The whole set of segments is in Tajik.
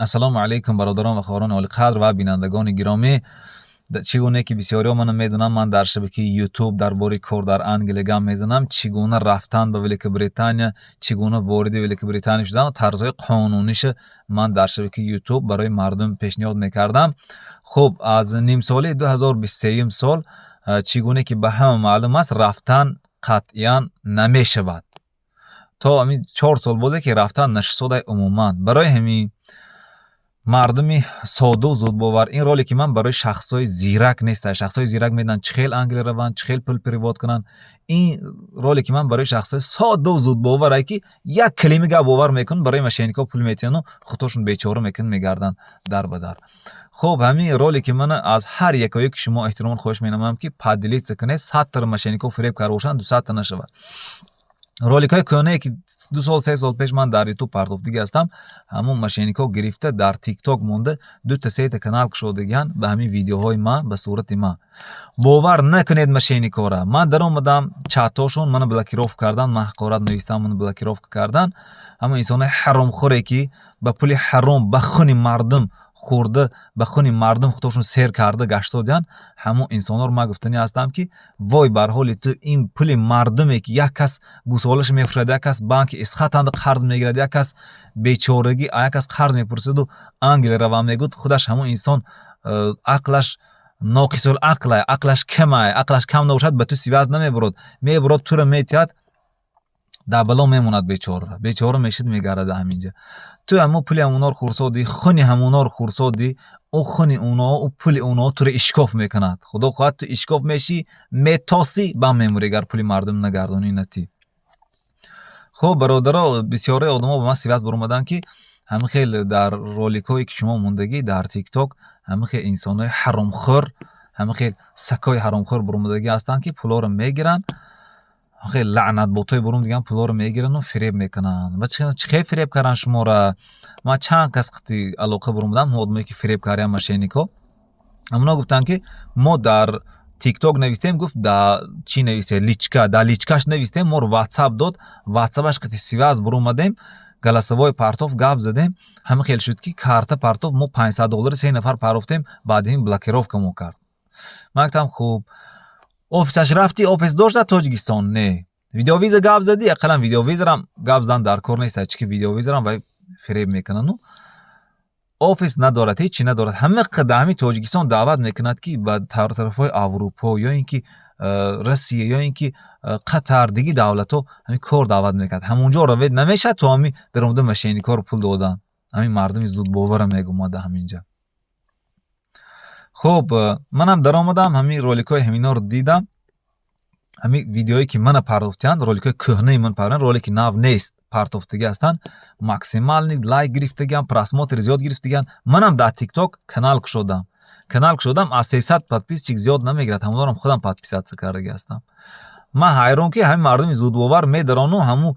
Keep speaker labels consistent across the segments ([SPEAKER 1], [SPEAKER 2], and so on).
[SPEAKER 1] Ассалому алайкум, бародарон ва хоҳарони олиқадр ва бинандагони гиромӣ. Чӣ гуне ки бисёриҳо мана медонанд, ман дар шабакаи Ютуб дар бораи кор дар Англия гап мезанам, чӣ гуна рафтан ба Великобритания, чӣ гуна вориди Великобритания шудан, тарзҳои қонуниша ман дар шабакаи Ютуб барои мардум пешниҳод мекардам. Хуб, аз нимсолаи 2023 сол, чӣ гуне ки ба ҳама маълум аст, рафтан қатъиян намешавад. То ҳамин 4 сол бозе ки рафтан нашисодай умуман. Барои ҳамин мардуми соду зудбовар, ин ролики ман барои шахсҳои зирак нест. Шахсҳои зирак медонанд, чӣ хел Англия раванд, чӣ хел пул перевод кунанд. Ин ролики ман барои шахсҳои соду зудбоварае, ки як калима гап бовар мекунанд, барои мошенникҳо пул метиҳанду худошон бечора мекунанд, мегарданд дар ба дар. Хуб, ҳамин ролики мана аз ҳар якояки шумо эҳтиромон хоҳиш менамоям, ки поделиться кунед. 100 тара мошенникҳо фиреб карда бошанд, 200 та нашавад. Роликҳои кӯҳнае, ки 2 сол, 3 сол пеш ман дар Ютуб партофтагӣ ҳастам, ҳамон мошенникҳо гирифта, дар Тикток монда, дута, сета канал кушодагианд ба ҳамин видеоҳои ман, ба сурати ман. Бовар накунед мошенникҳоро. Ман даромадам чатҳошон, мана блокировка кардан, ман ҳақорат навистам, мана блокировка кардан. Ҳамон инсонои ҳаромхӯре, ки ба пули ҳаром, ба хуни мардум хӯрда, ба хуни мардум худошон сер карда гаштодианд, ҳамон инсонҳоро ман гуфтанӣ ҳастам, ки вой бар ҳоли ту. Ин пули мардуме, ки як кас гусолаша мефурӯшад, як кас банки Эсхатанда қарз мегирад, як кас бечорагӣ, як кас қарз мепурсаду Англия равам мегӯяд, худаш ҳамон инсон ақлаш ноқисул ақлай, ақлаш камай. Ақлаш кам набошад, ба ту связь намебурад, мебурад, туро метиҳад, дар бало мемонад бечора. Бечора мешид, мегардад ҳаминҷа. Ту ҳамон пули ҳамонҳоро хӯрсодӣ, хуни ҳамонҳоро хӯрсодӣ. Ӯ хуни оно, ӯ пули оно туро ишкоф мекунад. Худо хоҳад, ту ишкоф мешӣ, метосӣ, бам мемурӣ, агар пули мардум нагардонӣ, натӣ. Хуб, бародаро, бисёре одамо ба ман связь баромаданд, ки ҳамин хел дар роликҳое, ки шумо мондагӣ дар Тикток, ҳамин хел инсонҳои ҳаромхӯр, ҳамин хел сагҳои ҳаромхӯр баромадагӣ ҳастанд, ки пулҳоро мегиранд. Хел лаънатботҳои бурум диган пулҳоро мегирану фиреб мекунанд. Ва чӣ хел фиреб карданд шуморо? Ман чанд кас қити алоқа баромадам, одамое, ки фиреб кардиам, мошенникҳо. Ҳамонҳо гуфтанд, ки мо дар Тикток навистем. Гуфт, да чӣ нависе, личка, дар личкаш навистем, моро Ватсап дод, Ватсапаш қити связь баромадем, голосовой партов, гап задем. Ҳамин хел шуд, ки карта партов, мо 500 доллари се нафар партофтем, баъди ин блокировка мо кард. Ман гуфтам: «Хуб, офисаш рафтӣ? Офис дошт дар Тоҷикистон?» «Не». «Видеовиза гап задӣ?» Ақаллан видеовизарам гап задан дар кор нест, чӣ ки видеовизарам вай фиреб мекунану офис надорад, ҳечи надорад. Ҳама дар ҳамин Тоҷикистон даъват мекунад, ки ба тарафҳои Аврупо ё ин ки Россия ё ин ки Қатар, диги давлатҳо ҳамин кор даъват мекунад. Ҳамонҷо равед, намешавад. То ҳамин даромада мошенникҳоро пул додан, ҳамин мардуми зудбовара мегумада ҳаминҷа. Хуб, манам даромадам, ҳамин роликҳои ҳаминҳоро дидам. Ҳамин видеое, ки мана партофтианд, роликҳои кӯҳнаи ман партофтианд, ролики нав нест, партофтагӣ ҳастанд, максимальный лайк гирифтагиам, просмотр зиёд гирифтагианд. Манам дар Тикток канал кушодам. Канал кушодам, аз 300 подписчик зиёд намегирад, ҳамонорам худам подписаться кардагӣ ҳастам. Ман ҳайрон, ки ҳамин мардуми зудбовар медарону ҳамун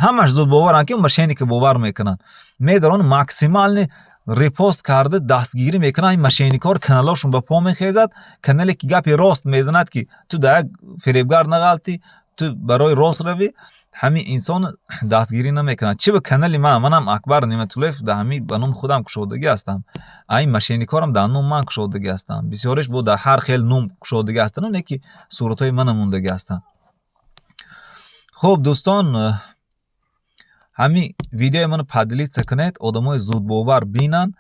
[SPEAKER 1] ҳамаш зудбоваранд, ки мошенника бовар мекунанд, медарону максимальный репост карда, дастгирӣ мекунанд ин мошенникҳоро, каналҳошон ба по мехезад. Канале, ки гапи рост мезанад, ки ту дар як фиребгар нағалтӣ, ту барои рост равӣ, ҳамин инсон дастгирӣ намекунад. Чӣ ба канали ман? Манам Акбар Неъматуллоев, дар ҳамин ба номи худам кушодагӣ ҳастам. Ин мошенникҳорам дар ном ман кушодагӣ ҳастам. Бисёриш бо дар ҳар хел ном кушодагӣ ҳастану не ки суратҳои мана мондагӣ ҳастанд. Хуб, дӯстон, ҳамин видеои маро поделиться кунед, одамои зудбовар бинанд.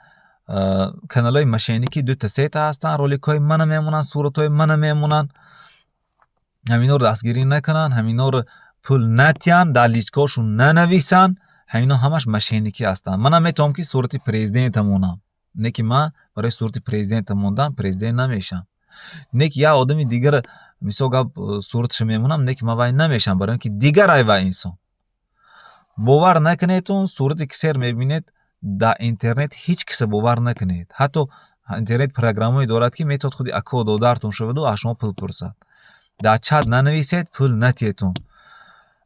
[SPEAKER 1] Каналҳои мошенникӣ дута, сета ҳастанд, роликҳои мана мемонанд, суратҳои мана мемонанд. Ҳаминҳоро дастгирӣ накунанд, ҳаминҳоро пул натиҳанд, дар личкаҳошон нанависанд. Ҳаминҳо ҳамаш мошенникӣ ҳастанд. Манам метавонам, ки сурати президента монам, не ки ман барои сурати президента мондан президент намешавам. Не ки як одами дигара, мисол гап, сураташа мемонам, не ки ман вай намешавам, барои ин ки дигарай вай инсон. Бовар накунедтон, сурати кисер мебинед дар интернет, ҳеҷ киса бовар накунед. Ҳатто интернет программое дорад, ки метавонад худи ако додаратон шаваду аз шумо пул пурсад. Дар чат нанависед, пул натиҳедтон.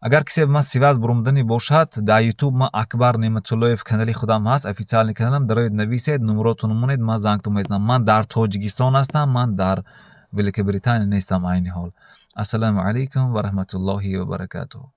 [SPEAKER 1] Агар кисе ба ман связь баромаданӣ бошад, дар Ютуб ман Акбар Неъматуллоев канали худам ҳаст, официальный каналам, дароед, нависед, номеротонро монед, ман зангтон мезанам. Ман дар Тоҷикистон ҳастам, ман дар Великобритания нестам айни ҳол. Ассалому алайкум ва раҳматуллоҳи ва баракатуҳ.